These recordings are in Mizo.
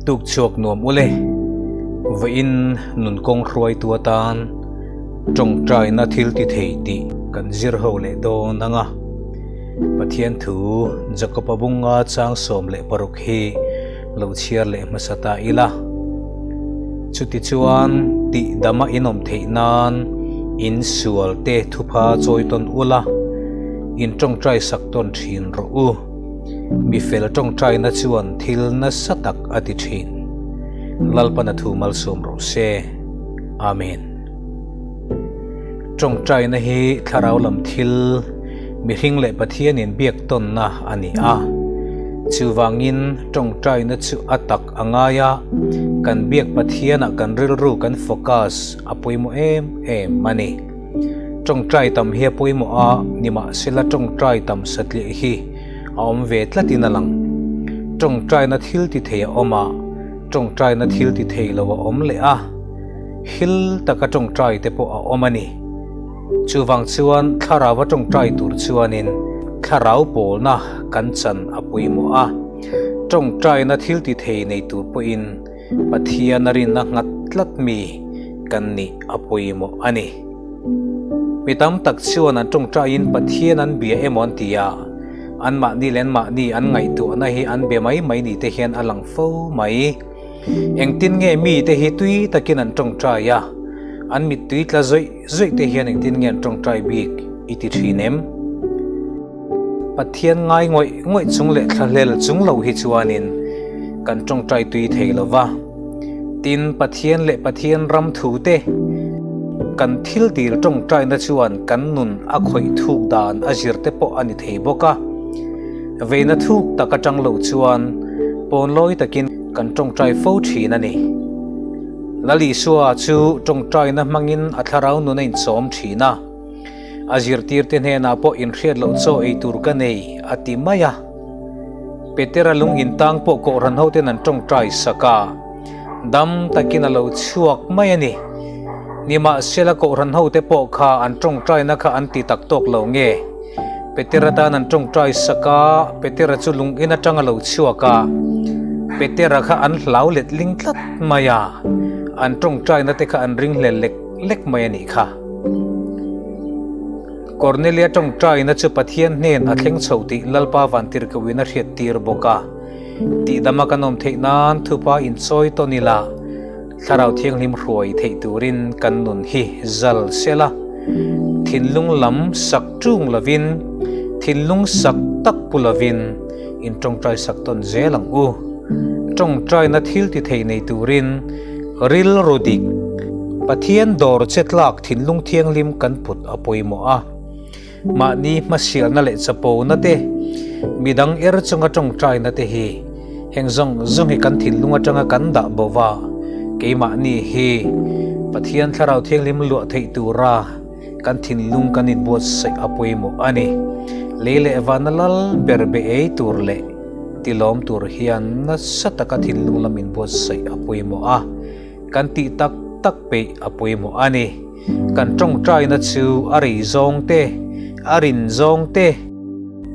Tuk chhuak nuam ule, vawiin nun kawng hruaitu atan tawngtaina thil ti thei tih kan zir ho leh dawn ang a. Pathian thu Jakob-a bunga chang 16 hi lo chhiar leh hmasa ta ila. Chutichuan tih dama in awm theih nan in sual te thupha chawi tawn ula, in tawngtai sak tawn thin rawh u. Mi fel tawngtaina chuan thil nasa tak a ti thin. Lalpana thu malsawm rawh se. Amen. Tawngtaina hi thlarau lam thil mihring leh Pathian in biak tawnna a ni a. Chuvangin tawngtaina chu a tak a ngai a, kan biak Pathianah kan rilru kan focus a pawimawh em em a ni. Tawngtai tam hi a pawimawh a, nimahsela tawngtai tam satliah hi a awm ve tlatin a lang. Tawngtaina thil ti thei a awm a, tawngtaina thil ti thei lo a awm leh a, hil taka tawngtai te pawh a awm a ni. Chuvang chuan thlarau a tawngtai tur chuanin thlarau pawlna kan chan a pawimawh a, tawngtaina thil ti thei nei tur pawhin Pathian a rinna nghat tlat mi kan nih a pawimawh a ni. Mi tam tak chuan an tawngtaiin Pathian an bia emaw an ti a, anmahni leh anmahni an ngaihtuahna hi an be mai mai ni te hian a lang fo mai. Engtin nge mite hi tui takin an tawngtai a, an mittui tla zawih zawih te hian engtin nge an tawngtai bik i ti thin em? Pathian ngai ngawih ngawih chung leh thlahlel chung lo hi chuanin kan tawngtai tui thei lo va. Tin, Pathian leh Pathian ram thu te kan thil dil tawngtaina chuan kan nun a khawih thuk dan a zir te pawh a ni thei bawk a. Veina thuk tak atang lo chuan pawnlawi takin kan tawngtai fo thin a ni. Lal Isua chu tawngtaina hmangin a thlarau nun a inchawm thin a. A zirtirte hnenah pawh inhriat loh chaw ei tur ka nei, a ti mai a. Petera lung intang pawh Kohhran hoten an tawngtai sak a, dam takin a lo chhuak mai a ni. Nimahsela Kohhran hote pawh kha an tawngtaina kha an ti tak tawk lo nge? Petera tan an tawngtai sak a, Petera chu lung in atang a lo chhuak a, Petera kha an hlau let ling tlat mai a, an tawngtaina te kha an ringhlel lek lek mai a nih kha. Kornelia tawngtaina chu Pathian hnen a thleng chho tih Lalpa Vantirhkohin a hriattir bawk a. Tihdama kan awm theih nan thupa inchawi tawn ila, Thlarau Thianghlim hruai theih turin kan nun hi zal sela, thinlung lam sak ṭung lovin, thinlung sak tak pu lovin in tawngtai sak tawn zel ang u. Tawngtaina thil ti thei nei turin rilru dik, Pathian dawr che tlak thinlung thianghlim kan put a pawimawh a. Mahni hmasialna leh chapona te, midang er chunga tawngtaina te hi heng zawng zawng hi kan thinlung atanga kan dah bo va, keimahni hi Pathian Thlarau Thianghlim luah theih tura kan thinlung kan inbuatsaih a pawimawh a ni. Lei leh vana lal ber be ei tur leh tilawm tur hian nasa taka thinlung lam inbuatsaih a pawimawh a, kan tih tak tak peih a pawimawh a ni. Kan tawngtaina chu a rei zawng te, a rin zawng te,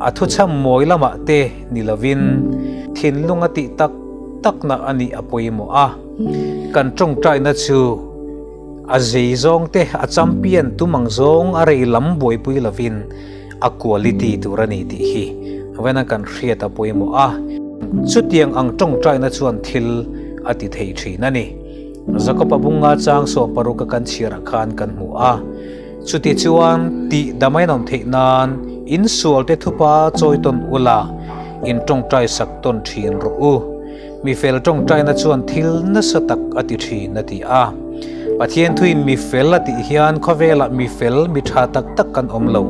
a thuchham mawi lamah te ni lovin thinlung a tih tak takna a nih a pawimawh a. Kan tawngtaina chu a zei zawng te, a champion tum ang zawng a rei lam buaipui lovin a quality tur a ni tih hi vawiin kan hriat a pawimawh a. Chutiang ang tawngtaina chuan thil a ti thei thin a ni. Jakob-a bunga chang 60 a kan chhiarah khan kan hmu a. Chuti chuan tih damain awm theih nan insualte thupa chawi tawn ula, in tawngtai sak tawn thin rawh u. Mi fel tawngtaina chuan thil nasa tak a ti thin a ti a. Pathian thuin mi fel a tih hian khawvelah mi fel, mi tha tak tak kan awm lo.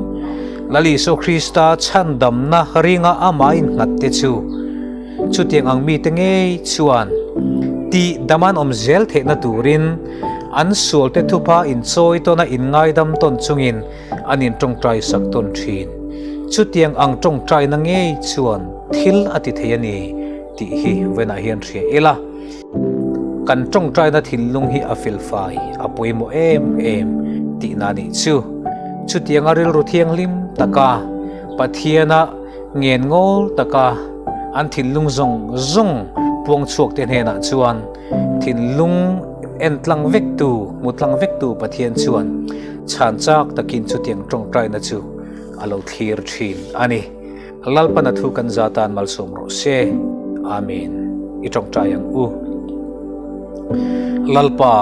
Lal Isua Krista chhandamna ringa amah innghat te chu chutiang ang mite ngei chuan tih daman awm zel theihna turin an sualte thupa inchawi tawna inngaidam tawn chungin an intawngtai sak tawn thin. Chutiang ang tawngtaina ngei chuan thil a ti thei a ni tih hi vawiinah hian hria ila. Kan tawngtaina thinlung hi a felfai, a pawimawh em em tihna a nih chu. Chutianga rilru thianghlim taka Pathiana ngen ngawl taka an thinlung zawng zawng pu. puang chhuakte hnenah chuan thinlung en tlang vektu, hmu tlang vektu Pathian chuan chhan chak takin chutiang tawngtaina chu a lo thlir thin a ni. Lalpan a thu kan za tan malsawm rawh se. Amen. I tawngtai ang u. Lalpa,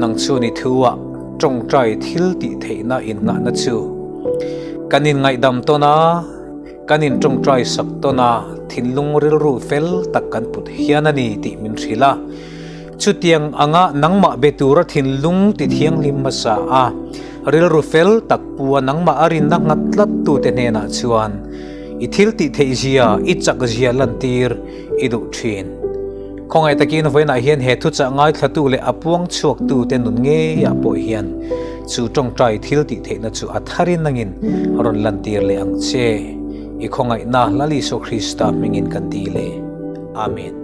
nang chuan i thu ah tawngtai thil tih theihna innghahna chu kan inngaihdam tawn a, kan intawngtai sak tawn a, thinlung rilru fel tak kan put hian a ni tih min hrilh a. Chutiang anga nangmah be tura thinlung ti thianghlim hmasa a, rilru fel tak pu a nangmah a rinna nghat tlat tute hnenah chuan i thil tih theih zia, i chak zia lantir i duh thin. Khawngaih takin vawiinah hian he thuchah ngaithlatu leh a puang chhuaktute nun ngeiah pawh hian chu tawngtai thil tih theihna chu a tharin nangin rawn lantir leh ang che. I khawngaihna Lal Isua Krista hmingin kan ti le. Amen.